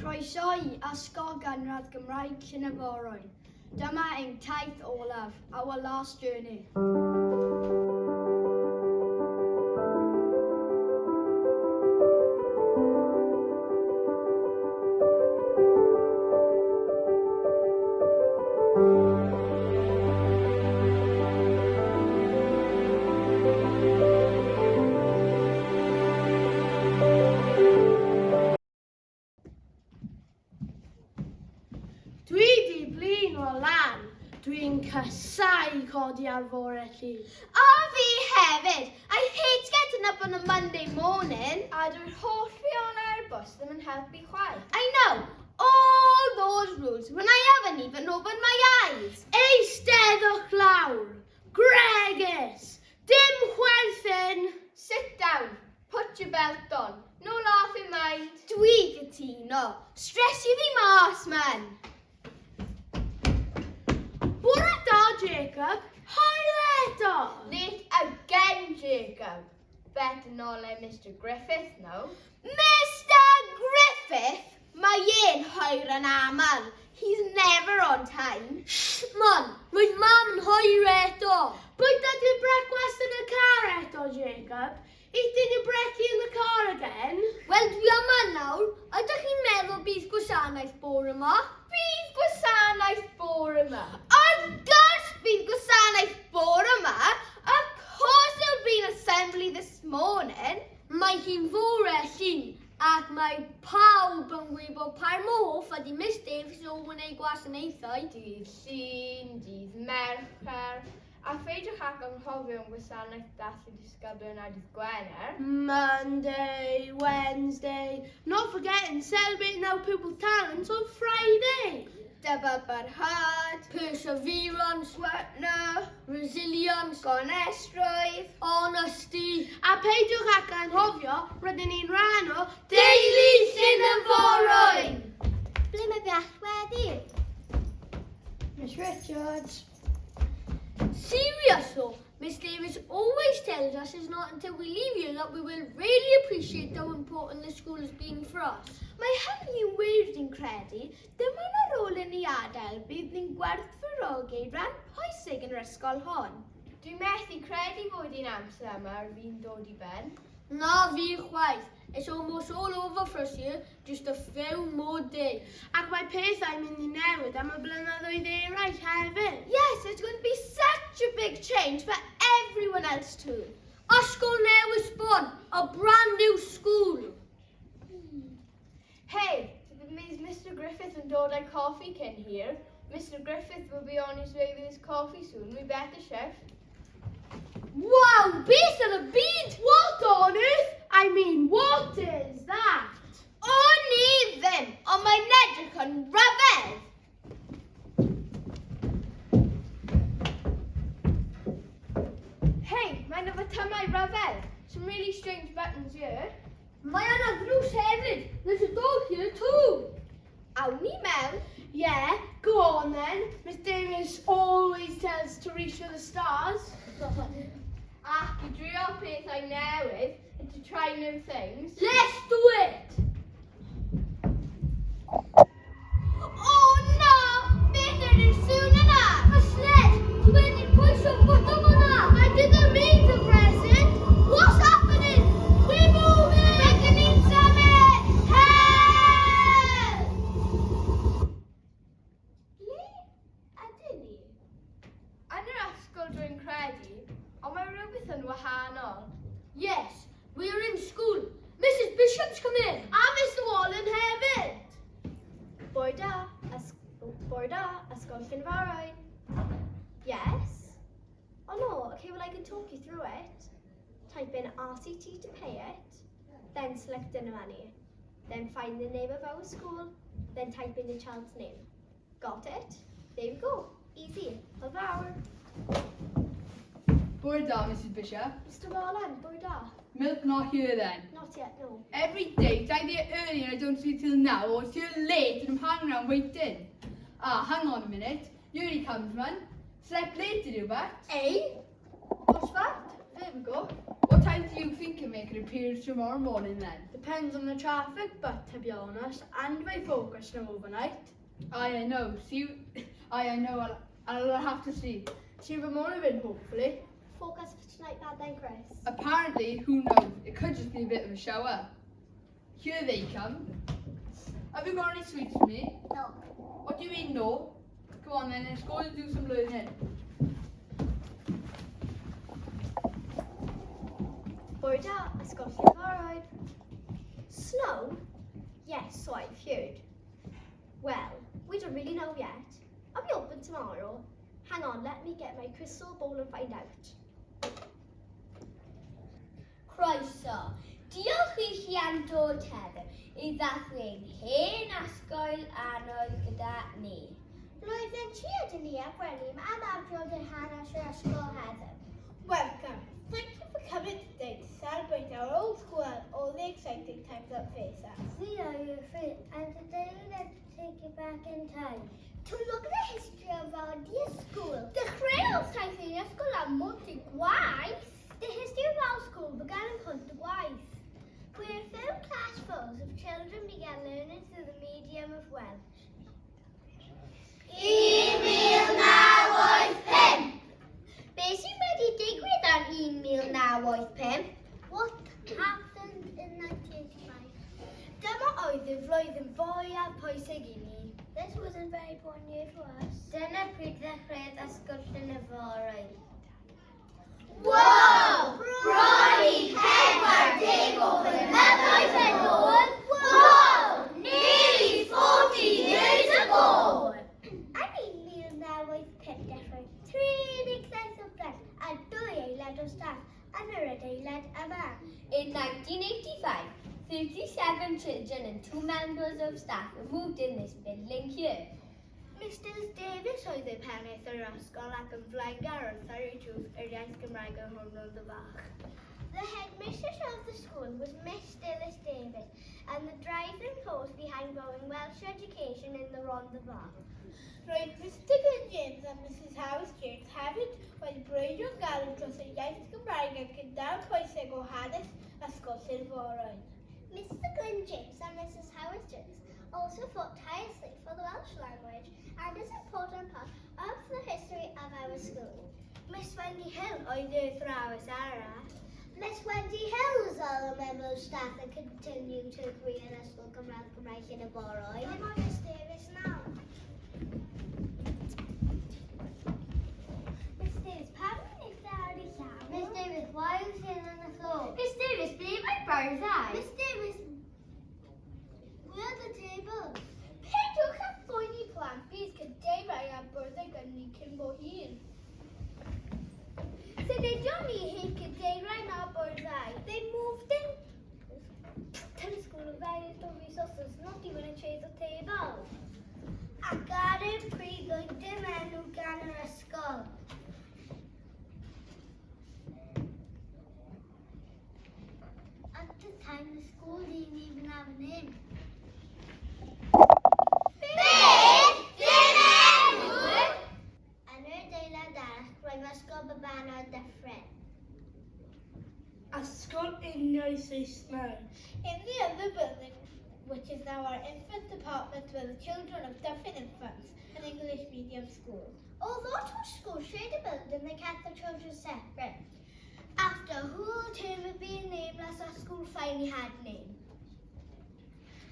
Croeso i Ysgol Gynradd Gymraeg Llyn y Forwyn. Dyma ein taith olaf, our last journey. Dwi di blino lan. Dwi'n casau codi ar fore Llun. A fi hefyd! I hate getting up on a Monday morning. A dyw'r holl rheolau'r bws ddim yn helpu chwaith. I know! All those rules when I haven't even opened my eyes. Eisteddwch lawr! Gregus! Dim chwerthin! Sit down, put your belt on, no laughing mind. Dwi gytuno. Stresio fi mas, man. Bore da, Jacob. Hwyl eto! Late again, Jacob. Better not let Mr Griffith know. Mr Griffith? Mae e'n hwyr yn aml. He's never on time. Shh, man! Roedd mam yn hwyr eto! Bwyta dy brecwast yn y car eto, Jacob. Eating your brekkie in the car again? Wel, dwi yma nawr. Ydych chi'n meddwl bydd gwasanaeth bore yma? Bydd gwasanaeth bore yma. Wrth gwrs bydd gwasanaeth bore yma. Of course there'll be an assembly this morning. Mae hi'n fore Llun ac mae pawb yn gwybod pa mor hoff ydy Miss Davies o wneud gwasanaethau. Dydd Llun, dydd Mercher, a pheidiwch ag anghofio am gwasanaeth dathlu disgyblion ar dydd Gwener. Monday, Wednesday, not forgetting celebrating our pupils' talents on Friday. Dyfalbarhad, Perseverance, Gwetnwch, resilience, Gonestrwydd, honesty. A peidiwch ac anghofio, rydyn ni'n rhan o Deulu Llyn y Forwyn! Ble mae fy allweddi? Miss Richards. Serious though, Miss Davies always tells us it's not until we leave here that we will really appreciate how important the school has been for us. Mae hynny'n wir dwi'n credu. Dim ond ar ôl i ni adael bydd ni'n gwerthfawrogi rhan pwysig yn yr ysgol hon. Dwi'n methu credu fod hi'n amser yma ar fin dod i ben. Na fi chwaith. It's almost all over for us here, just a few more days. Ac mae pethau'n mynd i newid am y blynyddoedd eraill hefyd. Yes, it's going to be such a big change for everyone else too. Ysgol newydd sbon, a brand new school. Hey, bydd Mr Griffith yn dod â'i coffi cyn hir. Mr Griffith will be on his way with his coffee soon. We better shift. Wow, beth yn y byd? What on earth? I mean, what is that? O'n i ddim, ond mae'n edrych yn rhyfedd. Hey, mae yna fotymau rhyfedd. Some really strange buttons here. Mae yna ddrws hefyd. There's a door here too. Awn ni mewn. Yeah, go on then. Miss Davies always tells to reach for the stars. Ac i drio pethau newydd and to try new things. Let's do it. O na! Beth ydy'r sŵn yna? Y sled, ti wedi pwyso botwm yna. I didn't mean to press it. What's happening? We're moving! Rydyn ni'n symud! Help! Ble ydyn ni? Yn yr ysgol dwi'n credu, ond mae rhywbeth yn wahanol. Yes, we're in school. Mrs Bishop's come in. A Mr Wallen hefyd. Bore da, bore da, Ysgol Llyn y Forwyn. Yes? Oh no, okay, well I can talk you through it. Type in RCT to pay it, then select dinner money. Then find the name of our school, then type in the child's name. Got it? There we go. Easy. Hwyl fawr. Bore da, Mrs Bishop. Mr Wallen, bore da. Milk not here then. Not yet, no. Every day, it's either early and I don't see till now, or it's here late and I'm hanging around waiting. Ah, hang on a minute. Here he comes, man. Slept late, did you, Bat? Eh? What's that? There we go. What time do you think you'll make an appearance tomorrow morning then? Depends on the traffic, but to be honest, and my focus now overnight. Aye, I know. See you. Aye, I know. I'll have to see. See you tomorrow then, hopefully. Forecast for tonight bad then, Chris. Apparently, who knows? It could just be a bit of a shower. Here they come. Have you got any sweets for me? No. What do you mean, no? Come on then, let's go and do some learning. Bore da, Ysgol Llyn Forward. Snow? Yes, so I've heard. Well, we don't really know yet. I'll be open tomorrow. Hang on, let me get my crystal ball and find out. Croeso. Diolch i chi am dod heddiw i ddathlu ein hen ysgol annwyl gyda ni. Roedden ti ydyn ni a Gwenim am adrodd yr hanes yr ysgol heddiw. Welcome. Thank you for coming today to celebrate our old school and all the exciting times that face us. We are your friends, and today we'd like to take you back in time to look at the history of our dear school. Dechreuodd taith ein ysgol am Mont-y-gwaith. The history of our school began in Pont-y-gwaith, where a few classfuls of children began learning through the medium of Welsh. 1985! Be sy'n wedi digwydd ar 1985? What happened in 1985? Dyma oedd y flwyddyn fwyaf pwysig i ni. This was a very important year for us. Dyna pryd ddechreuodd Ysgol Llyn y Forwyn. Wow! Bron i 40 o flynyddoedd yn ôl! Wow! Nearly 40 years ago! Yn 1985 dechrau 37 o blant a dwy aelod o staff yn yr adeilad yma. In 1985, 37 children and two members of staff were moved in this building here. Mr Davies oedd y pennaeth yr ysgol ac yn flaengar wrth yrru twf yr iaith Gymraeg yng Nghymru Fach. The headmistress of the school was Miss Dilys Davies and the driving force behind growing Welsh education in the Rhondda Fach. Roedd Mr Glyn James a Mrs Howard James hefyd wedi brwydro'n galw dros y iaith Gymraeg ac yn darn pwysig o hanes Ysgol Llyn Forwyn. Mr Glyn James and Mrs Howard James also fought tirelessly for the Welsh language and is an important part of the history of our school. Miss Wendy Hill oedd y athrawes arall. Miss Wendy Hill was all a member of staff and continued to agree in Ysgol Gymraeg Gymraeg Llyn y Forwyn. Dyma Miss Davies nawr. Miss Davies, pam yn eistedd ar ei llaw? Miss Davies, why are you sitting on the floor? Miss Davies, ble mae byrddau? Miss Davies, where are the tables? Peidiwch â phoeni plant, bydd cadeiriau a byrddau gyda ni cyn bo hir. Symudon ni heb cadeiriau na byrddau. They moved in to the school with very little resources, not even a chair or table. Ac ar y pryd doedd dim enw gan yr ysgol. At the time, the school didn't even have a name. Beth? Dim enw? Yn yr adeilad arall, roedd Ysgol Babanod Dyffryn. Ysgol Uniau Saesneg. In the other building, which is now our infant department where the children of Dyffryn Infants, an English medium school. Although two schools shared a building, they kept the children separate. After a whole term of being nameless, our school finally had a name.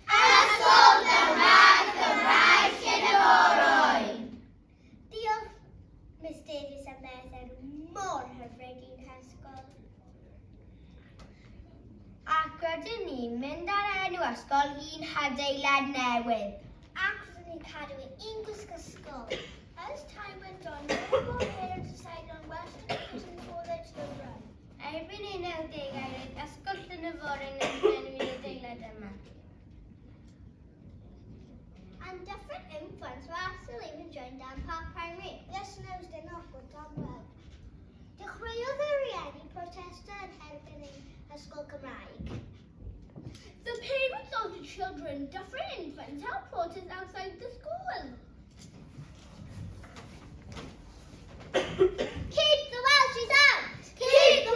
Ysgol Gymraeg Gymraeg Llyn y Forwyn! Diolch, Miss Davies am beth enw mor hyfryd i'n hysgol. Ac rydyn ni'n mynd ar enw ysgol i'n hadeilad newydd. Ac rydyn ni'n cadw un gwisg ysgol. As time went on, more and more parents decided on Welsh education for their children. Erbyn y 90au, roedd Ysgol Llyn y Forwyn yn llenwi'r adeilad yma. And different infants were asked to leave and join Down Park Primary. This news did not go down well. Dechreuodd y rhieni protestio yn erbyn ein ysgol Gymraeg. The parents of the children, Dyffryn Infants, held protests outside the school. Keep the Welshies out! Keep the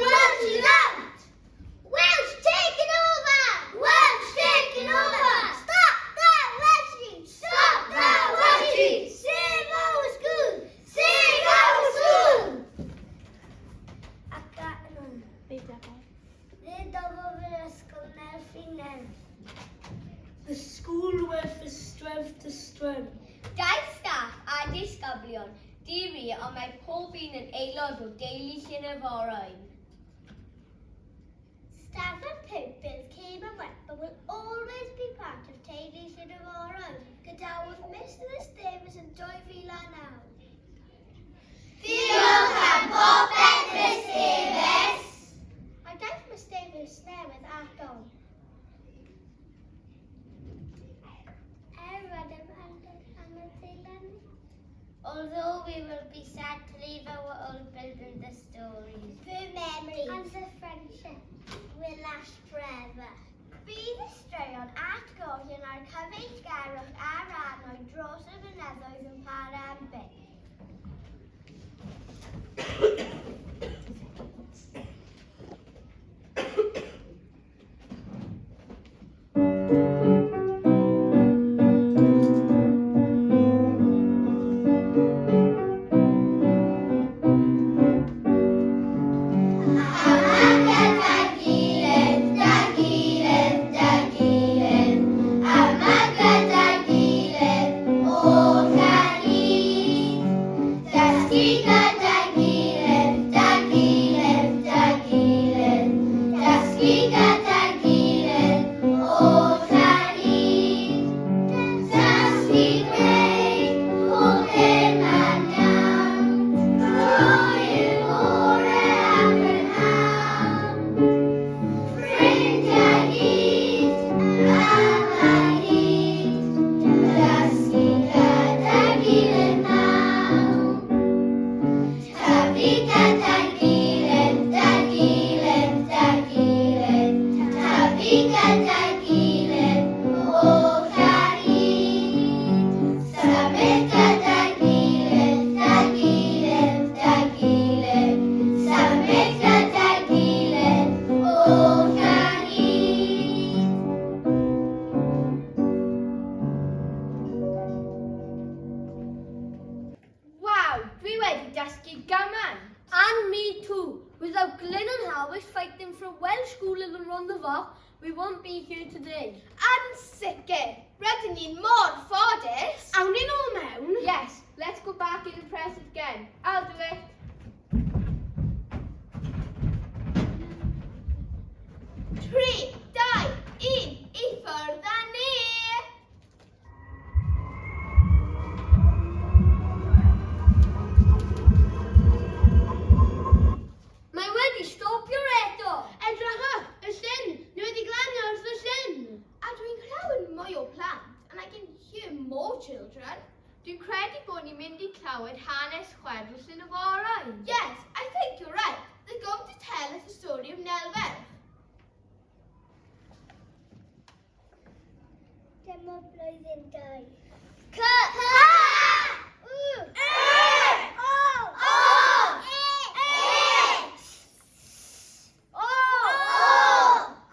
to swim. Daeth staff a disgyblion diri ond mae pob un yn aelod o deulu Llyn y Forwyn. Staff and pupils came and went but will always be part of teulu Llyn y Forwyn. Gadawodd Mr Miss Davies yn 2009. Diolch am popeth, Miss Davies! A daeth Miss Davies newydd atom. Rydym am y teulu. Although we will be sad to leave our old building, the stories. The memories. And the friendship will last forever. Bydd y straeon atgofion a'r cyfeillgarwch a rannwyd dros y blynyddoedd yn para am byth. Yma gyda'n gilydd, da'n gilydd, da'n gilydd. Yma gyda'n gilydd, oll ar hyd. Dysgu gyda'n gilydd, da'n gilydd, da'n gilydd. Dysgu gyda'n gilydd, oll ar hyd. Dysgu gwneud pob dim yn iawn. Trwy'r bore a prynhawn. Ffrindiau gyd, yma hyd. Dysgu gyda'n gilydd nawr. Tyfu gyda'n gilydd, da'n gilydd, da'n gilydd. Tyfu gyda'n gilydd, oll ar hyd. Symud gyda'n gilydd, da'n gilydd, da'n gilydd. Symud gyda'n gilydd, oll ar hyd. Waw, dwi wedi dysgu gymaint. And me too. Without Glyn and Howard fighting for a Welsh school in the Rhondda Fach, we won't be here today. Yn sicr, rydyn ni'n mor ffodus. Awn ni nôl mewn? Yes, let's go back in and press it again. I'll do it. 3, 2, 1, i ffwrdd â ni! Mae wedi stopio eto. Edrycha, y llyn! Ni wedi glanio wrth y llyn! A dwi'n clywed mwy o plant, and I can hear more children. Dwi'n credu bod ni'n mynd i clywed hanes chwedl Llyn y Forwyn. Yes, I think you're right. They're going to tell us the story of Nel Ferch. Dyma blwyddyn 2. C. H! U! E! O! O! E! S. O.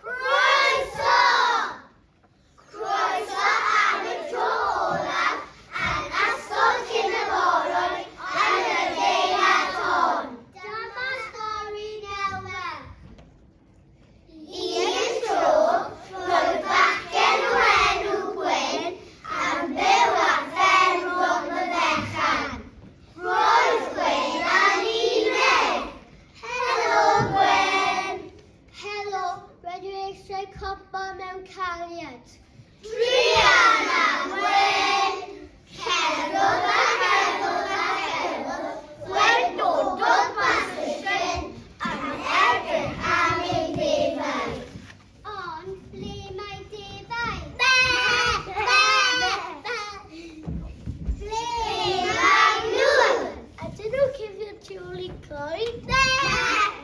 Croeso! Croeso am y tro olaf yn Ysgol Llyn y Forwyn yn yr adeilad hon. Dyma stori Nel Ferch. Un tro, roedd bachgen o enw Gwyn yn byw ar fferm Rhondda Fechan. Roedd Gwyn yn unig. Helo, Gwyn! Helo, rydw i eisiau copa mewn cariad. Druan am Gwyn! Cerddodd a cherddodd a cherddodd, Gwyn dododd mas y llyn yn edrych am ei defaid. Ond ble mae defaid? Be! Be! Be! Ble mae nhw? Ydyn nhw'n cuddio tu ôl i coed? Be!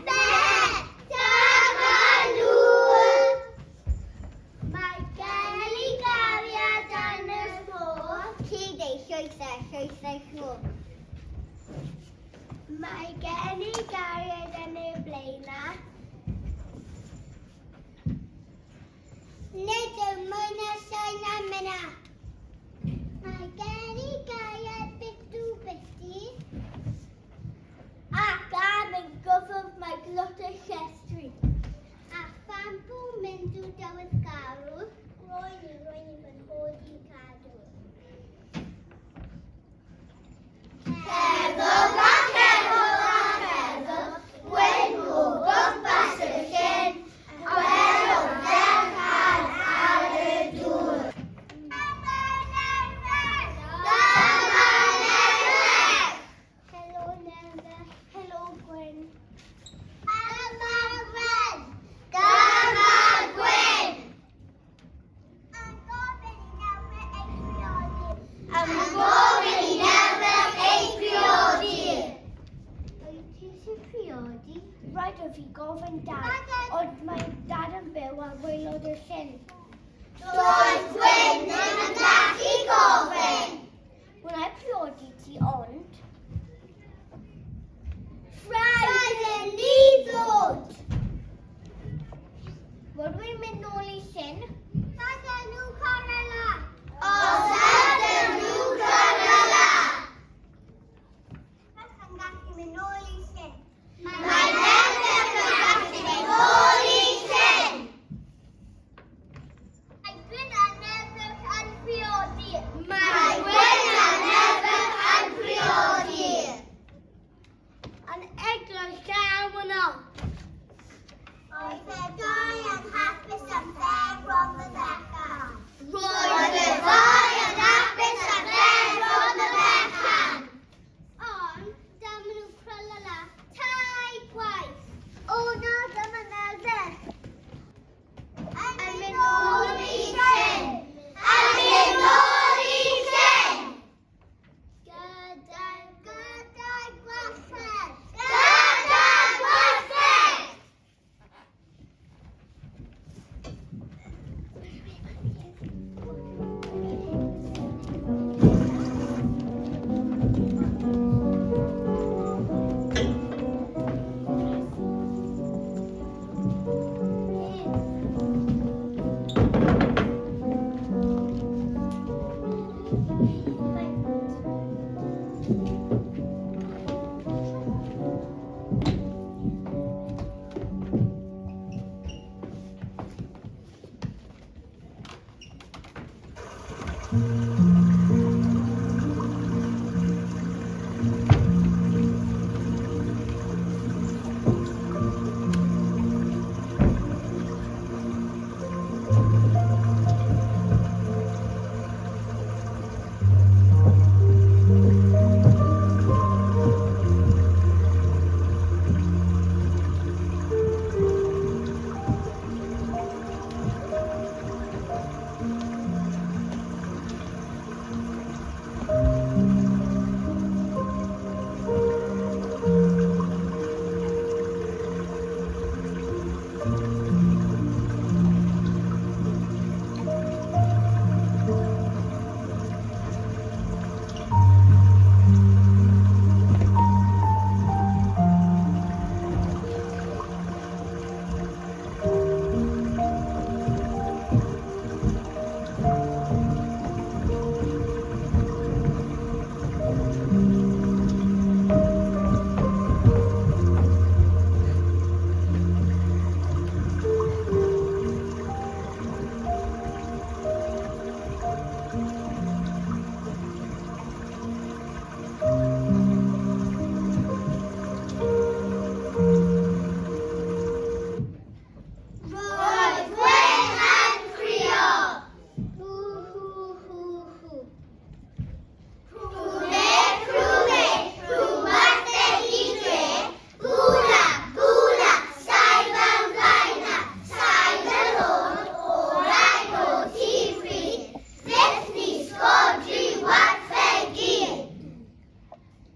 Be! Dyma nhw! Mae gen i gariad yn y môr. Cyd ei llwythau, llwythau llw. Mae gen i gariad yn y blaenau. Nid yw mwy na llai na mynna. Mae gen i gariad bitw bitty. Ac am yn gyfwrdd mae glwt y llestri. A pham bo mynd o dywydd garw, roen i fy nghod i cadw. i fi gofyn dad, ond mae dad yn byw ar waelod y llyn. Doedd Gwyn ddim yn gallu gofyn. Wna i priodi ti ond... Rhaid i ni ddod! Rydw i'n mynd nôl i Llyn. Ydyn nhw Corella? Os ydyn nhw Corella! Merch yn gallu mynd nôl i Llyn. Mae merch yn gallu mynd nôl i Llyn! Mae Gwyn a Nerfych yn priodi. Mae Gwyn a Nerfych yn priodi. Yn edrych llaw yno. Roedd y ddau yn hapus am fer rhwng y fechan. Roedd y ddau yn hapus am fer rhwng y fechan. Ond, dyma nhw crylala tai gwaith. O na, dyma Nerfych. Yn mynd nôl i Llyn! Yn mynd nôl i Llyn! Gyda, gyda gwased! Gyda gwased! Roedd Gwyn yn crio. Hw, hw, hw, hw. Rhwme, rhwme, rhwbath i dre. Bwla, bwla, saif am flaena, saif yn hwn, orau o ti fri. Fyth ni sgodri warthegi.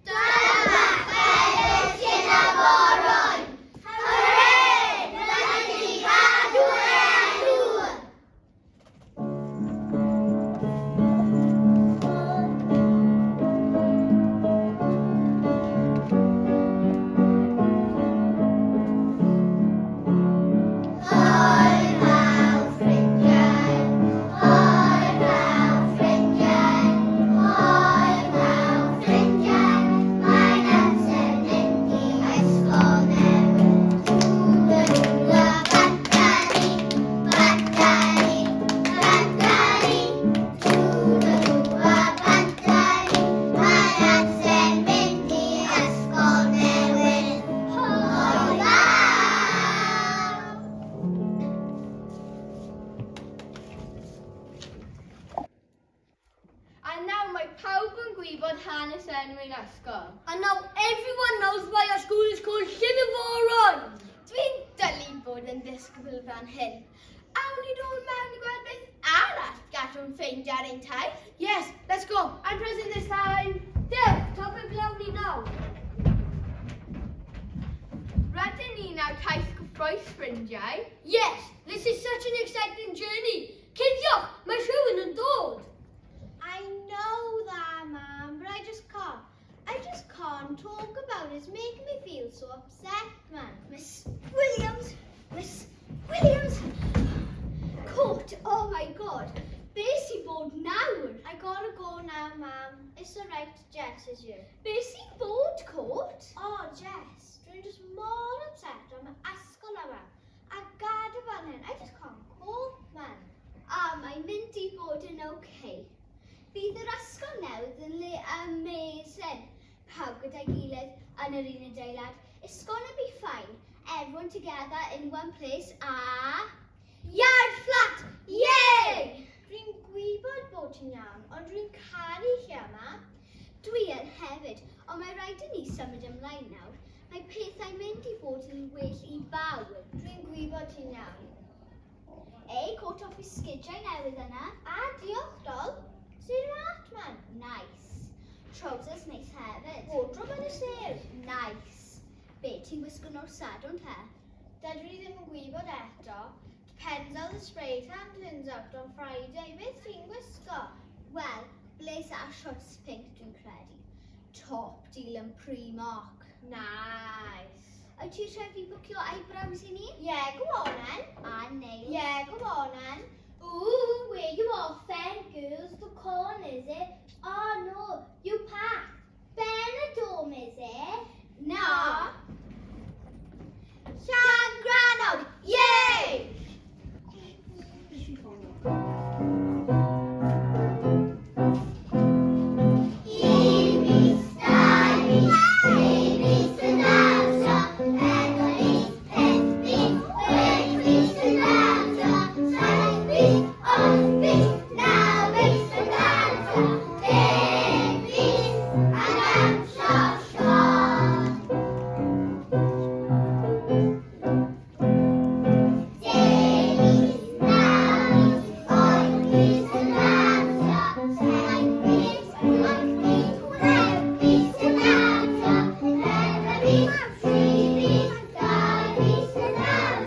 Dyma chwedl Llyn-y-Forwyn. Hwrê! Rydyn ni cadw enw! Hwyl fawr ffrindiau, hwyl fawr ffrindiau, hwyl fawr ffrindiau, mae'n amser mynd i ysgol newydd. Hwla hwla bant â ni, bant â ni, bant â ni. Hwla hwla bant â ni, mae'n amser mynd i ysgol newydd. Hwyl fawr! A nawr mae pawb yn gwybod hanes enw ein ysgol. And now everyone knows why our school is called Llyn-y-Forwyn. Dwi'n dylu bod yn ddisgybl fan hyn. Awn ni nôl mewn i gweld beth arall gallwn ffeindio ar ein taith. Yes, let's go. I'm present this time. Diolch, ta beth glawn ni nawr. Rydyn ni nawr taith gyffrous ffrindiau. Yes, this is such an exciting journey. Cuddiwch, mae rhywun yn dod. I know that, Mam, but I just can't. I just can't talk about it. It's making me feel so upset, man. Miss Williams! Miss Williams! Court, oh my god. Be sy'n bod nawr? I gotta go now, Mam. It's alright, Jess is here. Be sy'n bod, Court? Oh, Jess, dwi'n just mor upset am y ysgol yma. A gadael fel hyn, I just can't cope, man. A mae'n mynd i bod yn okay. Bydd yr ysgol newydd yn le amazing. Pawb gyda'i gilydd yn yr un adeilad. It's gonna be fine. Everyone together in one place a... Yard flat! Yay! Dwi'n gwybod bod ti'n iawn, ond dwi'n caru lle yma. Dwi yn hefyd, ond mae rhaid i ni symud ymlaen nawr. Mae pethau'n mynd i fod yn well i bawb. Dwi'n gwybod ti'n iawn. Ei, cwt off i sgidiau newydd yna. A diolch, Dol. Smart, man. Nice. Trousers neis hefyd. Wardrobe yn y sale. Nice. Be ti'n gwisgo nos Sadwrn te? Dydw i ddim yn gwybod eto. Depends how the spray tan turns out on Friday. Beth ti'n gwisgo? Wel, blazer a shorts pink dwi'n credu. Top deal yn Primark. Nice. Wyt ti eisiau fi bwcio eyebrows i ni? Yeah, go on then. A nails. Yeah, go on then. Ooh, where you off then, girls? The corn, is it? Oh no, you packed. Benidorm, is it? Na. Llangrannog! Yay! Un mis, dau mis, tri mis yn dawnsio, pedwar mis, pump mis, chwech mis yn dawnsio, saith mis, wyth mis, naw mis yn dawnsio, deg mis yn dawnsio Siôn. Deg mis, naw mis, wyth mis yn dawnsio, saith mis, wyth mis, chwech mis yn dawnsio, pedwar mis, tri mis, dau mis yn dawnsio, un mis yn dawnsio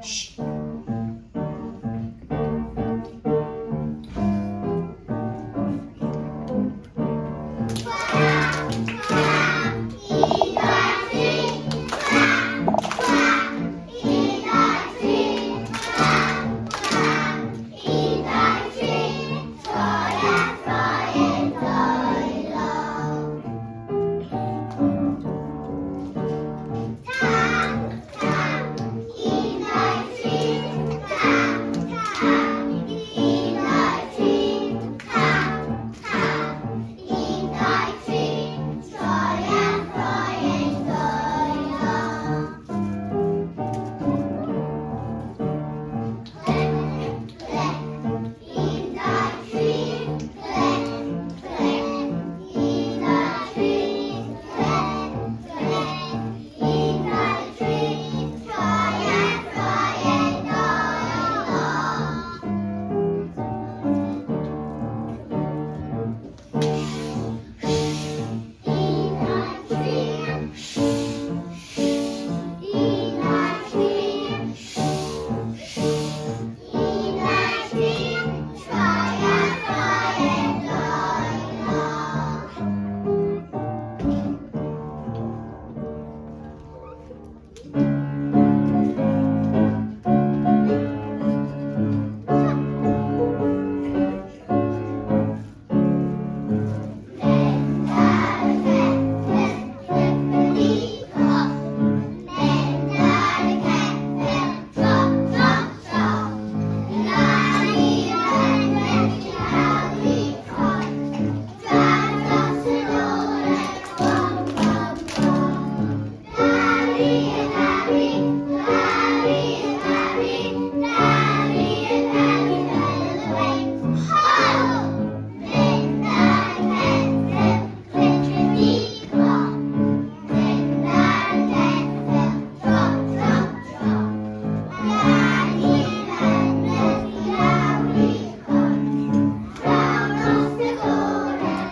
Siôn. Un, dau, tri, qua, qua. Un, dau, tri, qua, qua. Un, dau, tri, troi a throi ein dwylo. Tam, tam, un, dau, tri, tam, tam. Un, dau, tri, tam, tam. Un, dau, tri, troi a throi ein dwylo. Clic, clic, un, dau, tri, clic, clic. Un, dau, tri, clic, clic. Un, dau, tri, troi a throi ein dwylo. Un, dau, tri. Un, dau, tri. Un, dau, tri. Troi a throi ein dwylo. Mynd ar y ceffyl, clip-y-di-clop. Mynd ar y ceffyl, trot, trot, trot. Lan i ben i lawr i trot. Draw dros yr oren, bom, bom, bom. Dari y dari, dari y dari, dari y dari fel y gwynt. Ho! Mynd ar y ceffyl, clip-y-di-clop. Mynd ar y ceffyl, trot, trot, trot. Lan i ben i lawr i trot. Draw dros y gored.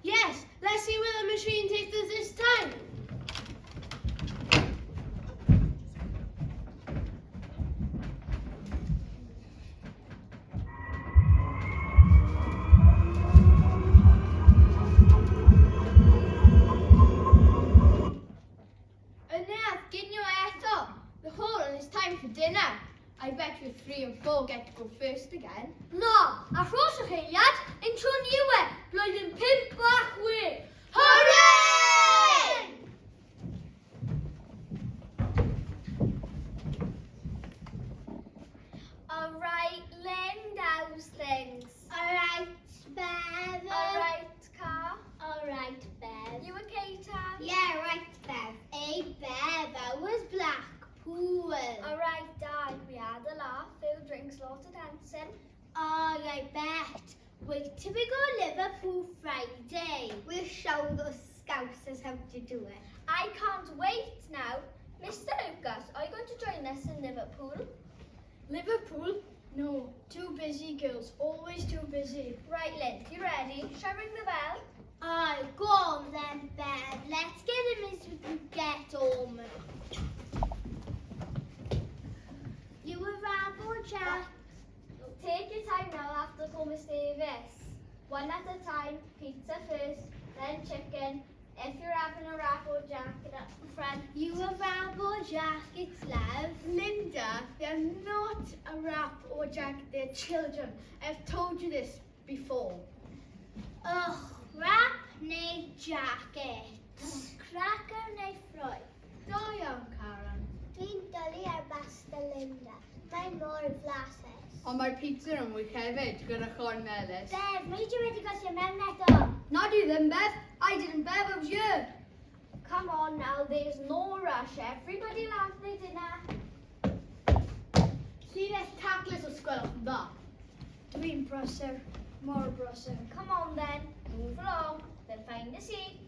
Yes, let's see where the machine takes us this time. Y neuadd ginio eto. The hall and it's time for dinner. I bet you 3 and 4 get to go first again. Na, arhoswch eiliad, ein tro ni yw e, blwyddyn 5 a 6. Hooray! All right, Lynn, those things. All right, Bev. All right, Car. All right, Bev. You okay, Tam? Yeah, right, Bev. Hey, Bev, I was Blackpool. All right, Dad, we had a laugh, few drinks, lot of dancing. Oh, I bet. Wait till we go Liverpool Friday. We'll show those scousers how to do it. I can't wait now. Mr. Lucas, are you going to join us in Liverpool? Liverpool? No, too busy, girls. Always too busy. Right, Lynn, you ready? Shall I ring the bell? Oh, go on then, Bev. Let's get him as we can get home. You a rabble, Jack? Take your time now after call Miss Davis. One at a time, pizza first, then chicken. If you're having a wrap or jacket up the front. You a rabble, Jack, it's love. Linda, they're not a wrap or jacket, they're children. I've told you this before. Ugh, wrap neu jacket. Cracker neu ffrwyth. Da iawn, Karen. Dwi'n dwlu ar basta Linda. Mae'n mor flasus. Ond mae'r pizza yn wych hefyd, gyda chorn melys. Bev, mae ti wedi gosio mewn eto. Na dwi ddim, Bev. I didn't, Bev, I was here. Come on now, there's no rush. Everybody will have their dinner. Llinell taclus os gwelwch yn dda. Dwi'n brysur, mor brysur. Come on then, move along, then find a seat.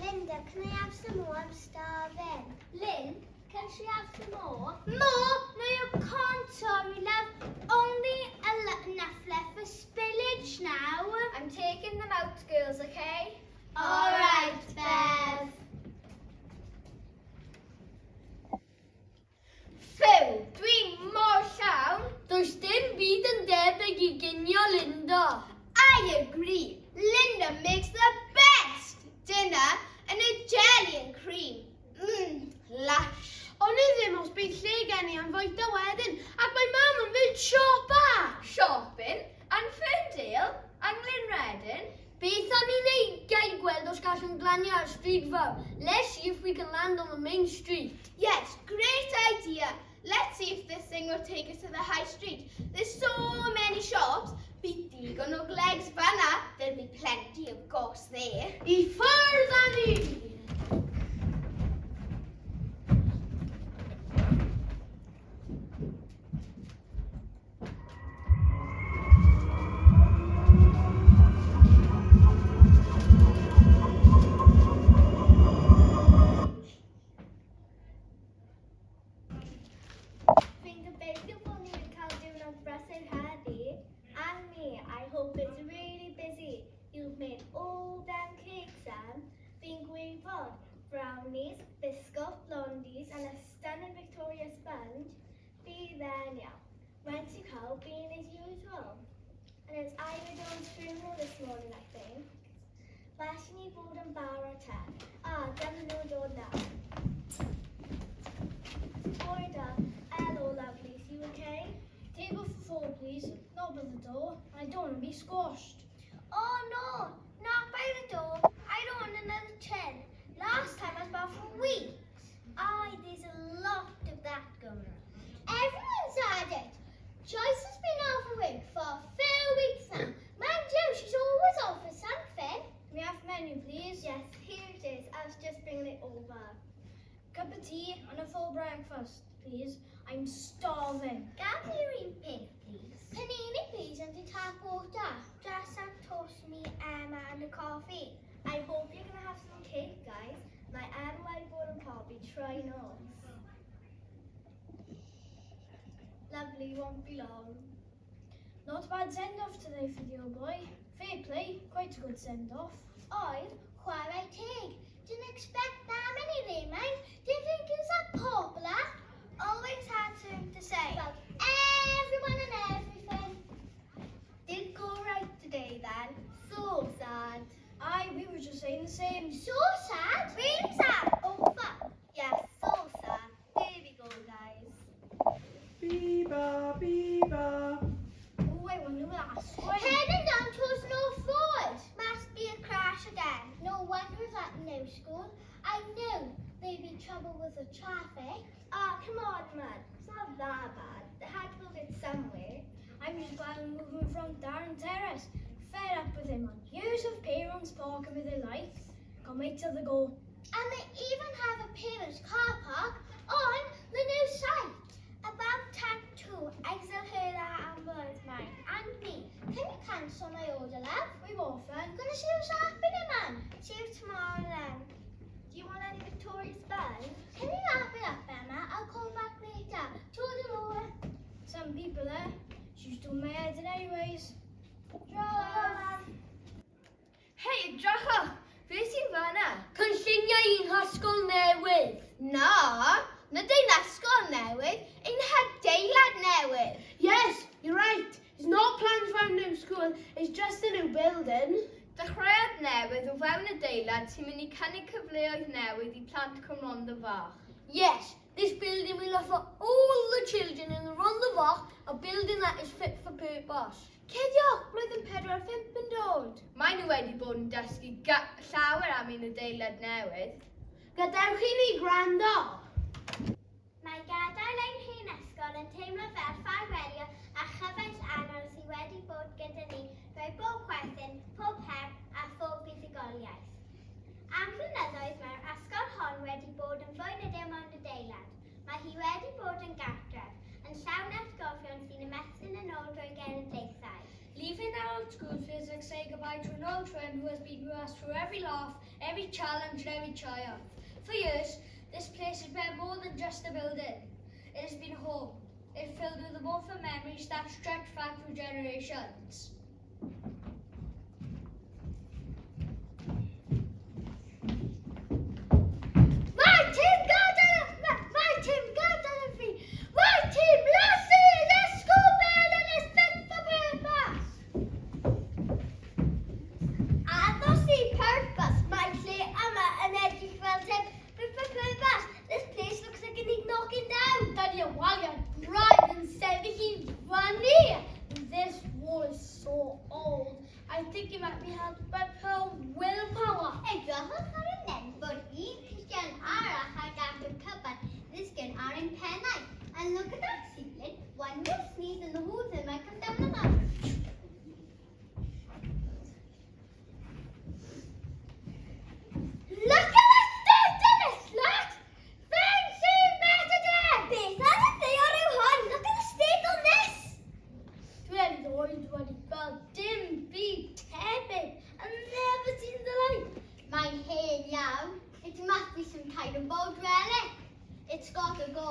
Linda, can I have some more? I'm starving. Lynn, can she have some more? More? No, you can't, sorry, love. Only enough left for spillage now. I'm taking them out, girls, okay? All right, Bev. Phew, dwi'n mor llawn. Does dim byd yn debyg i ginio Linda. I agree. Linda makes the best dinner and a jelly and cream. Lush. O'n i ddim os bydd lle gen i am fwyta wedyn, ac mae mam yn fynd siopa. Shopping and Ferndale and Glynredin. Beth am i wneud gael gweld os gallwn glanio ar stryd fawr? Let's see if we can land on the main street. Yes, great idea. Let's see if this thing will take us to the high street. There's so many shops. Bydd digon o glegs fanna. There'll be plenty of goss there. I ffwrdd â ni! Dwi'n gobeithio bod ni'n cael diwrnod brysur heddi. And me, I hope it's really busy. You've made all them cakes, Anne. Fi'n gwybod, brownies, biscuit blondies and a stunning Victoria sponge. Be there now. Went to cael bean as usual. And it's Ivor Jones' funeral this morning, I think. Well i ni fod yn barod te. Ah, dyma nhw'n dod nawr. Order. Hello, lovelies. You okay? Table for four, please. Not by the door. I don't want to be squashed. Oh no, not by the door. I don't want another chin. Last time I was bad for weeks. Aye, there's a lot of that going on. Everyone's had it. Joyce has been off of work for a few weeks now. Mind you, she's always off for something. May I have menu, please? Yes, here it is. I was just bringing it over. Cup of tea and a full breakfast, please. I'm starving. Gaf i un peth, please? Panini, please, and a tap water. Just and toast me, Emma, and a coffee. I hope you're going to have some cake, guys. Mae Em wedi bod yn pobi trwy nos. Lovely, won't be long. Not a bad send-off today for the old boy. Fair play, quite a good send-off. Oedd, chwarae teg. Didn't expect that many lemons. Didn't think it was that popular. Always had something to say. About everyone and everything. Didn't go right today then. So sad. Aye, we were just saying the same. So sad. Really sad. Over. Yes, so sad. There we go, guys. Biba, biba. Oh, I wonder where that's going. Heading down towards North Forward. Must be a crash again. No wonder it's at new school. I knew there'd be trouble with the traffic. Ah, come on, man. It's not that bad. They had to build it somewhere. I'm just glad I'm moving from Darren Terrace. Fed up with him on years of parents parking with their lights. Can't wait till they go. And they even have a parents' car park on the new site. About time too. I still heard that ambulance man and me. Can you cancel my order, love? We more fun. Gonna see what's happening, man. See you tomorrow then. Do you want any Victoria's bun? Can you wrap it up, Emma? I'll call back later. Toodaloo. Some people there. She's doing my head in anyways. Hei, edrychwch! Be sy'n fan'na? Cynlluniau i'n hysgol newydd. Na, nad ein ysgol newydd, ein hadeilad newydd. Yes, you're right. It's not plans for our new school. It's just a new building. Dechreuad newydd o fewn adeilad sy'n mynd i cynnig cyfleoedd newydd i plant Cwm Rhondda Fach. Yes, this building will offer all the children in the Rhondda Fach a building that is fit for purpose. Cediwch, blwyddyn 4 a 5 yn dod. Maen nhw wedi bod yn dysgu llawer am ein adeilad newydd. Gadewch i ni gwrando. Mae gadael ein hen ysgol yn teimlo fel ffarwelio a chyfaill anodd sydd wedi bod gyda ni drwy bob chwerthin, pob her a phob buddugoliaeth. Am flynyddoedd mae'r ysgol hon wedi bod yn fwy na dim ond adeilad. Mae hi wedi bod yn gartref, yn llawn atgofion sy'n ymestyn yn ôl drwy genedlaethau. Leaving our old school feels like saying goodbye to an old friend who has been with us through every laugh, every challenge and every triumph. For years, this place has been more than just a building. It has been home. It filled with the warmth of memories that stretch back through generations. Mae tîm gadael mae tîm gadael y fi! Mae tîm Lassie! Let's go building is fit for purpose! Addos i purpose. Mae lle yma yn edrych fel tip fit for purpose. This place looks like it needs knocking down. Dydy y waliau braidd yn sefyll i fyny. This wall is so old. I think it might be held by pure willpower. Edrychwch ar y nenfwd un Christian arall ar gadw cyfan ddisgyn ar ein pennau. And look at that ceiling. One more sneeze and the whole thing might come down on us. Look at the state of this lot! Fancy better dead! Beth ar y ddaear yw hon? Look at the state on this! Dwi erioed wedi gweld dim byd tebyg and never seen the like. Mae'n hen iawn. It must be some kind of old relic. It's got to go.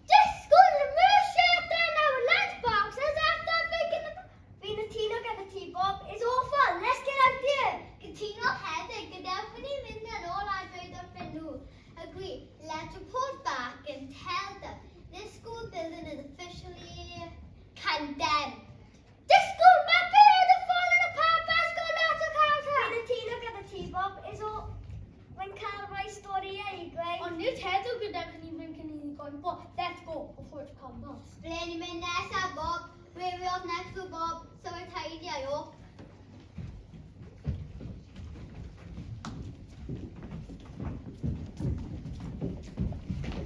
Disgwyl y merched in our lunchboxes after thinking of... Fi'n cytuno gyda ti, Bob. It's awful. Let's get out here. Cytuno hefyd, gadewch i ni fynd yn ôl a dweud wrthyn nhw. Agree, let's report back and tell them this school building is officially condemned. Disgwyl, mae byd yn falling apart, let's go lot o counter! Fi'n cytuno gyda ti, Bob. It's all... Mae'n cael rhai storïau i gweud. Ond nid heddiw gadewch i ni fynd cyn i ni gwympo. Let's go before it crumbles. Ble ni'n mynd nesaf, Bob? Where we off next to Bob? Somewhere tidy, I hope.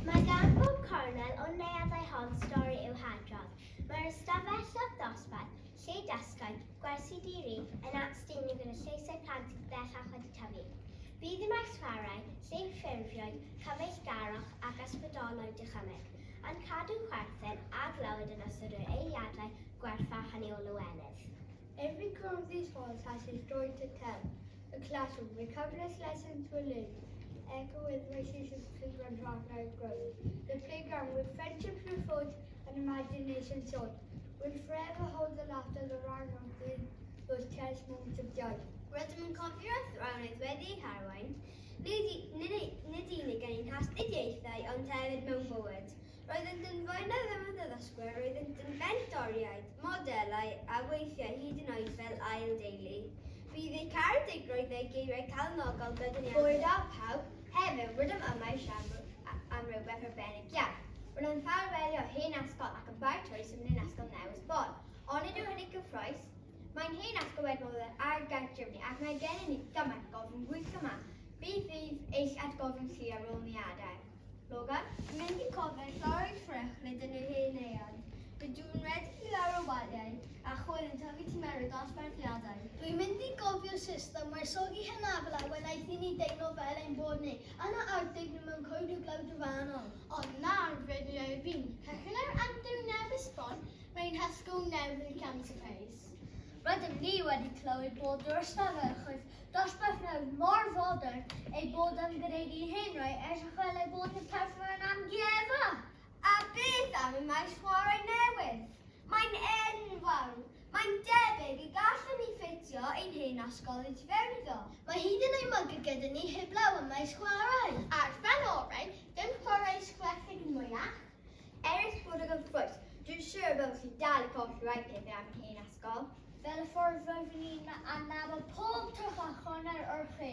Mae gan bob cornel o neuaddau hon stori i'w hadrodd. Mae'r ystafelloedd dosbarth, lle dysgwyd, gwersi di-ri, yn atsteinio gyda lleisiau plant sydd bellach wedi tyfu. Bydd y maes chwarae, lle ffurfiwyd cyfeillgarwch ac ysbrydolwyd dychymyg, yn cadw chwerthin a glywed yn ystod yr eiliadau gwerthfawr hynny o lawenydd. Every corner of these halls has a story to tell. A classroom where countless lessons were learned, echo with voices of children half now grown. The playground where friendships were forged and imagination soared. We'll forever hold the laughter that rang out in those cherished moments of joy. Rydym yn cofio'r athrawon wedi eu harwain, nid, nid, nid unig yn ein hastudiaethau ond hefyd mewn bywyd. Roeddent yn fwy na ddim yn addysgwyr, roeddent yn fentoriaid, modelau a weithiau hyd yn oed fel ail deulu. Bydd eu caredigrwydd eu geiriau calonogol gyda ni. Bore da pawb, heddiw rydym yma i siarad am rhywbeth arbennig iawn. Rydym yn ffarwelio hen ysgol ac yn paratoi symud yn ysgol newydd sbon. Ond nid yw hynny cyffrous. Mae'n hen ysgol wedi bod ar gartref ni ac mae gennym ni gymaint gofyn gwych yma. Beth fydd eich atgofion chi ar ôl ni adael? Logan? Yn mynd i cofio llori ffrech yn yr hen neuadd. Rydw i'n rhedeg i lawr o waliau a chwyl yn tyfu tu mewn i'r dosbarthiadau. Dwi'n mynd i gofio system wresogi hynafol a wnaeth i ni deimlo fel ein bod ni yn yr Arctig nhw mewn coed o glaw drofannol. Ond nawr rydyn ni ar fin cychwyn ar antur newydd sbon, mae'n hysgol newydd yn llawn surprise. Rydym ni wedi clywed bod yr ystafelloedd dosbarth newydd mor fodern ei bod yn gwneud i hen rai edrych fel eu bod yn perfformio yn amgueddfa. A beth am y maes chwarae newydd? Mae'n enfawr. Mae'n debyg y gallwn ni ffitio ein hen ysgol i tu fewn iddo. Mae hyd yn oed mygyr gyda ni heblaw y maes chwarae. A'r fan orau, dim chwarae sgwellig mwyach. Erys bod yn gyffrous, dwi'n siŵr byddwch chi dal i cofio rhai pethau am hen ysgol. Fel y ffordd roeddwn ni'n adnabod pob twll a chornel o'r lle.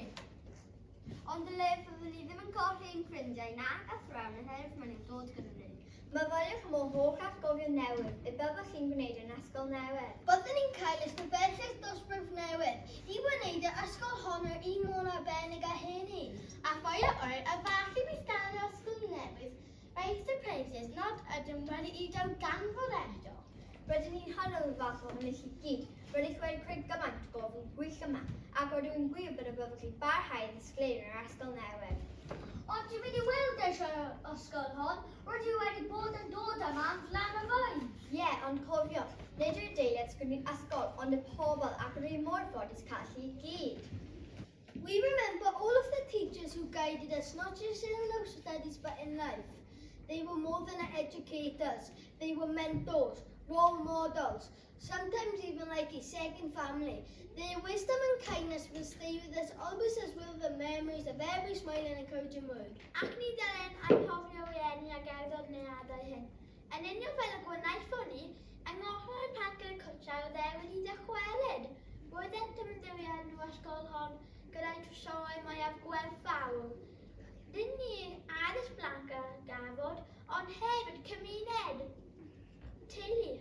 Ond y le fyddwn ni ddim yn colli ein ffrindiau nac athrawon oherwydd maen nhw'n dod gyda ni. Myfyriwch am yr holl atgofion newydd y byddwch chi'n gwneud yn ysgol newydd. Byddwn ni'n cael ystafelloedd dosbarth newydd i wneud yr ysgol hon yr un mor arbennig â hynny. A fwy o oer, a falle bydd gan yr ysgol newydd rai surprises nad ydym wedi'u darganfod eto. Rydyn ni'n hynod falch ohonoch chi gyd. Rydych wedi creu gymaint o gofyn gwych yma, ac rydw i'n gwybod y byddwch chi'n barhau i ddisgleirio yn yr ysgol newydd. Ond dwi'n mynd i weld eisiau'r ysgol hon, rydw i wedi bod yn dod yma am flynyddoedd. Ie, yeah, ond cofiwch, nid yw'r deiliad sgwrni'r ysgol, ond y pobl ac rydw i mor ffodus cael chi i gyd. We remember all of the teachers who guided us, not just in our studies but in life. They were more than educators, they were mentors, role models, sometimes even like a second family. Their wisdom and kindness will stay with us always, as will the memories of every smile and encouraging word. Ac ni dylen anghofio rieni ag awdurdodau hyn. Yn union fel y gwnaethon ni, yng ngochr y parc gyda cwtsiau oedd e wedi dychwelyd. Roeddent yn ymddiried ysgol hon gyda'i trysorau mwyaf gwerthfawr. Nid ni addysg blant a gafod, ond hefyd cymuned, teulu.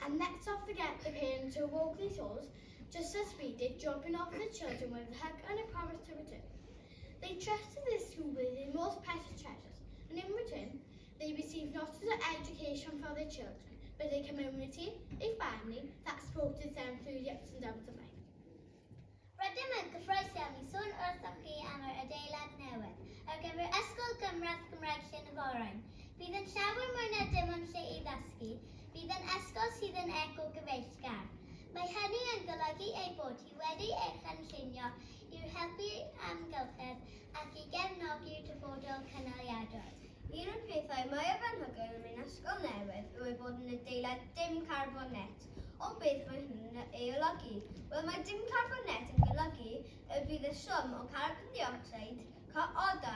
And let's not forget the parents who walked these halls, just as we did, dropping off their children with a hug and a promise to return. They trusted this school with their most precious treasures, and in return, they received not just an education for their children, but a community, a family that supported them through the ups and downs of life. Rydym yn gyffrous iawn i sôn wrthoch chi am yr adeilad newydd ar gyfer Ysgol Gynradd Gymraeg Llyn y Forwyn. Bydd yn llawer mwy na dim ond lle i ddysgu, bydd yn ysgol sydd yn eco-gyfeillgar. Mae hynny yn golygu ei bod hi wedi ei chynllunio i'w helpu amgylchedd ac i gefnogi'r dyfodol cynaliadwy. Un o'r pethau mwyaf anhygoel am ein ysgol newydd yw ei bod yn adeilad dim carbon net. Ond beth mae hynny'n ei olygu? Wel, mae dim carbon net yn golygu y bydd y swm o carbon dioxide CO2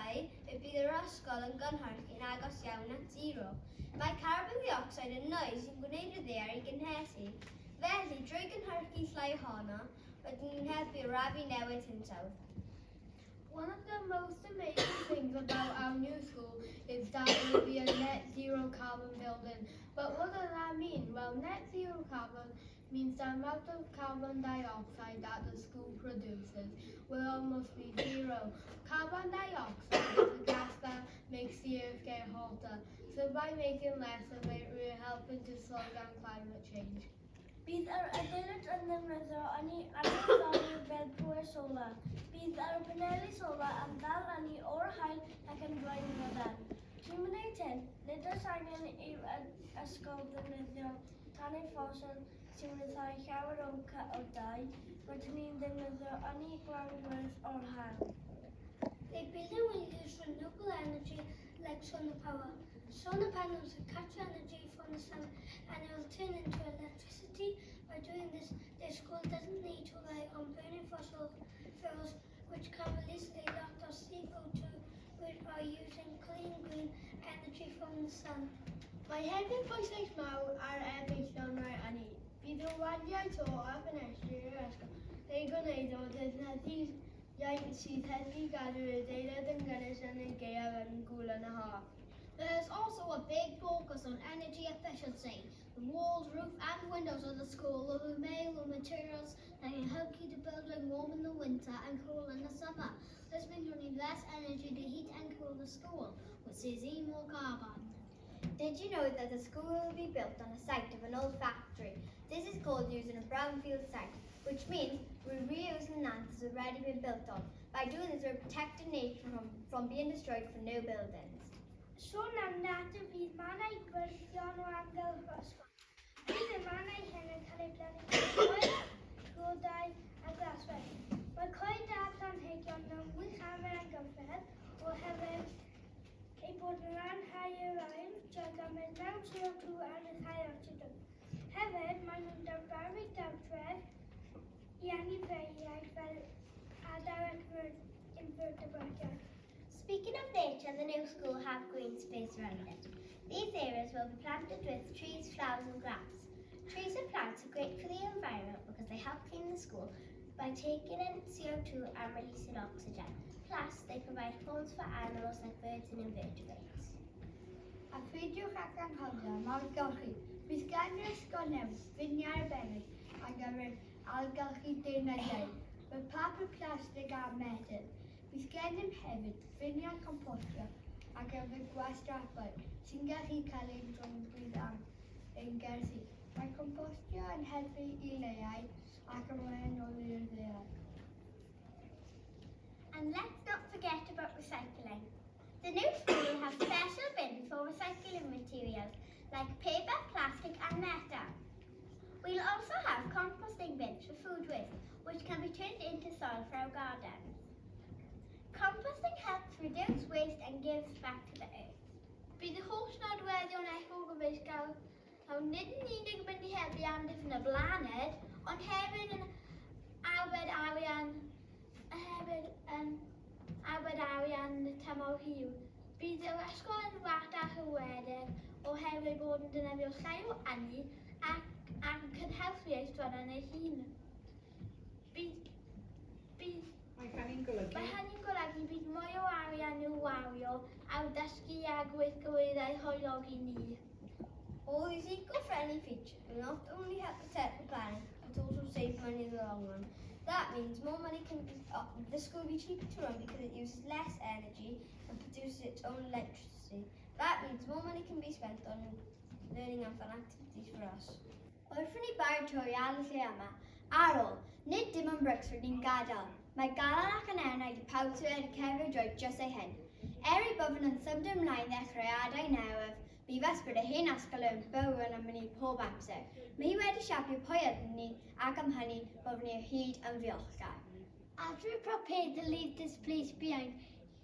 y bydd yr ysgol yn gynhyrchu'n agos iawn at zero. Mae carbon dioxide yn nwy sy'n gwneud y ddaear i gynhesu. Felly, drwy gynhyrchu llai ohono, rydyn ni'n helpu arafu newid hinsawdd. One of the most amazing things about our new school is that it will be a net zero carbon building. But what does that mean? Well, net zero carbon means the amount of carbon dioxide that the school produces will almost be zero. Carbon dioxide is a gas that makes the earth get hotter. So by making less of it, we're helping to slow down climate change. Bydd yr adeilad yn ddefnyddio ynni adnewyddadwy fel pŵer solar. Bydd yr paneli solar yn dal ynni o'r haul ac yn rhoi fodern. Trwy wneud hyn, nid oes angen i'r ysgol ddefnyddio tanwydd ffosil sy'n rhyddhau llawer o CO2. Rydyn ni'n defnyddio ynni glân gwyrdd o'r haul. The building will use renewable energy like solar power. Solar panels will capture energy from the sun and it will turn into electricity. By doing this, the school doesn't need to rely on burning fossil fuels, which can release a lot of CO2. We are using clean green energy from the sun. Mae hefyd bwyslais mawr ar effeithlonrwydd ynni. Bydd y waliau to a ffenestri i'r ysgol eu gwneud o ddeunyddiau sydd helpu i gadw'r adeilad yn gynnes yn y gaeaf yn gŵl yn y haf. There's also a big focus on energy efficiency. The walls, roof and windows of the school will be made with materials that can help keep the building warm in the winter and cool in the summer. This means we need less energy to heat and cool the school, which saves even more carbon. Did you know that the school will be built on the site of an old factory? This is called using a brownfield site, which means we're reusing land that's already been built on. By doing this, we're protecting nature from being destroyed for new buildings. Sôn am natur, bydd mannau gwyrddion o amgylch yr ysgol. Bydd y mannau hyn yn cael eu plannu gyda coed, blodau a glaswellt. Mae coed a planhigion yn wych am yr amgylchedd oherwydd eu bod yn lanhau yr aer drwy gymryd mewn CO2 a rhyddhau ocsigen. Hefyd, maen nhw'n darparu gartref i anifeiliaid fel adar ac invertebratiaid. Speaking of nature, the new school have green space around it. These areas will be planted with trees, flowers and grass. Trees and plants are great for the environment because they help clean the school by taking in CO2 and releasing oxygen. Plus, they provide homes for animals like birds and invertebrates. A pheidiwch ag anghofio am ailgylchu. Bydd gan yr ysgol newydd finiau arbennig ar gyfer ailgylchu deunyddiau, fel papur, plastig a metel. Bydd gennym hefyd finiau compostio ar gyfer gwastraffau sy'n gallu cael eu dwyn am ein gerddi. Mae compostio yn helpu i leihau ac ymlaen nôl i'r ddaear. And let's not forget about recycling. The new school will have special bins for recycling materials like paper, plastic and metal. We'll also have composting bins for food waste, which can be turned into soil for our gardens. Composting helps reduce waste and gives back to the earth. Bydd y holl nodweddion eco-gyfeillgar nawr nid yn unig yn mynd i helpu amddiffyn y blaned, ond hefyd yn arbed arian tymor hir. Bydd yr ysgol yn rhatach i redeg oherwydd bod yn defnyddio llai o ynni ac yn cynhyrchu ei strydoedd ei hun. Bydd Mae hynny'n golygu Mae hynny'n golygu bydd mwy o arian i'w wario ar ddysgu a gweithgareddau hwyliog i ni. All these eco-friendly features will not only help protect the planet, but also save money in the long run. That means more money can be, the school will be cheaper to run because it uses less energy and produces its own electricity. That means more money can be spent on learning and fun activities for us. Wrth i ni baratoi ar y lle yma, ar ôl, nid dim ond brics rydyn ni'n gadael. Mae galon ac yn enaid i pawb sydd wedi cerdded drwy drysau hyn. Er ei byddwn yn symud ymlaen ddechreuadau newydd, bydd ysbryd y hen ysgol yn byw yn ni pob amser. Mae hi wedi siapio pwy ydyn ni ac am hynny byddwn ni o hyd yn ddiolchgar. As we prepare to leave this place behind,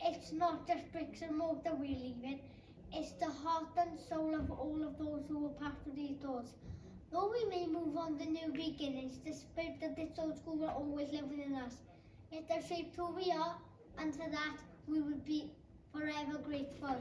it's not just bricks and mortar we're leaving, it's the heart and soul of all of those who will pass through these doors. Though we may move on to new beginnings, the spirit of this old school will always live within us. It has shaped who we are, and for that we will be forever grateful.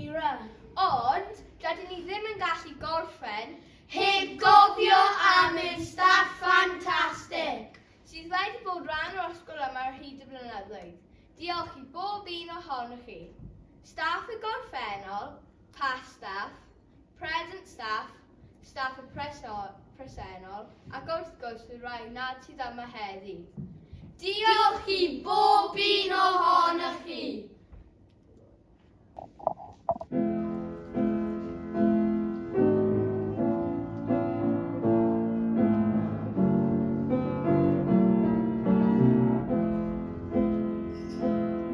eira. Ond, dydyn ni ddim yn gallu gorffen heb gofio am ein staff ffantastig sydd wedi bod rhan o'r ysgol yma ar hyd y blynyddoedd. Diolch i bob un ohonoch chi. Staff y gorffennol, past staff, present staff, staff y presennol, ac wrth gwrs y rhai nad sydd yma heddi. Diolch i bob un ohonoch chi.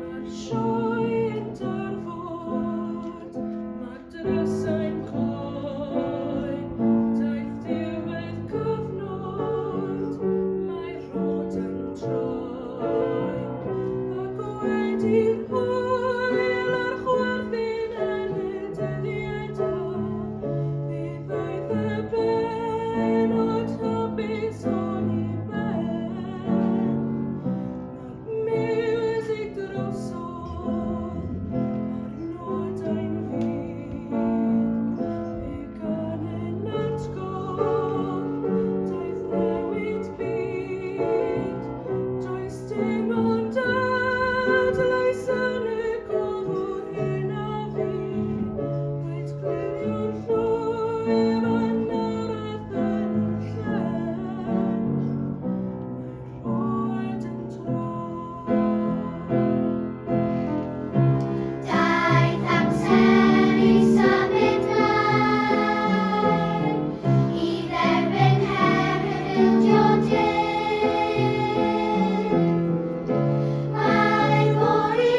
Mae'r sioe yn darfod, mae'r drysau'n cloi, daeth diwedd cyfnod, mae'r rhod yn troi, ac wedi'r hwyl a'r chwerthin yn y dyddiau da, fe ddaeth y bennod hapus hon i ben. Mae'r miwsig drosodd, a'r nodau'n fud. Fe gan yn atgof, daeth newid byd. Does dim ond adlais yn y cof o'r hyn a fu. Rhaid clirio'r llwyfan nawr a thynnu'r llen. Mae'r rhod yn troi. Daeth amser i symud mlaen, i dderbyn her y bildio dur. Mae fory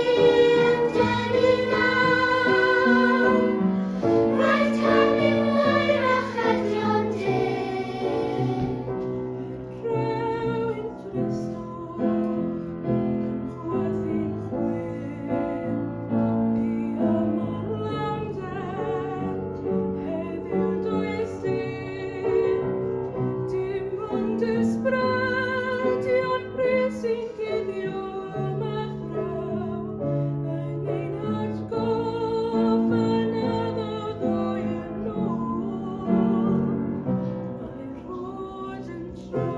yn denu nawr, rhaid talu hwyrach ydi dur. Rhewyn dristwch yn chwythu'n chwim. Bu yma'n lawnder, heddiw does dim. Dim ond ysbrydion prin sy'n cuddio yma thraw, yn ein hatgoffa na ddaw ddoe yn ôl. Mae'r rhod yn troi.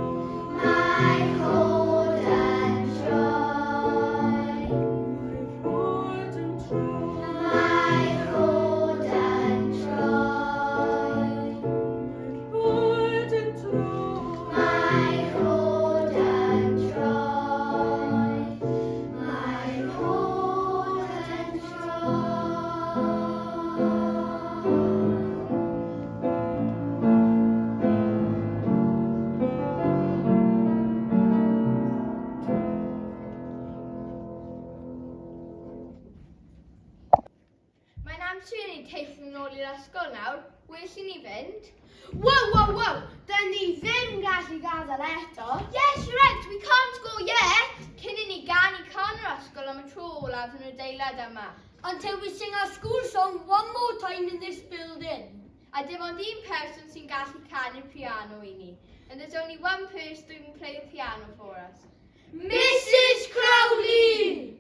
Mae rhod yn troi. Mae'r rhod yn troi. Mae rhod yn troi. Mae'r rhod yn troi. Mae rhod yn troi. Mae rhod yn troi. Mae'n amser i ni teithio nôl i'r ysgol nawr. Well i ni fynd. Wow! Dyn ni ddim gallu gadael eto. Yes, you're right, we can't go yet. Cyn i ni ganu cân yr ysgol am y tro olaf yn yr adeilad yma. Until we sing our school song one more time in this building. A dim ond un person sy'n gallu canu'r piano i ni. And there's only one person who can play the piano for us. Mrs Crowley!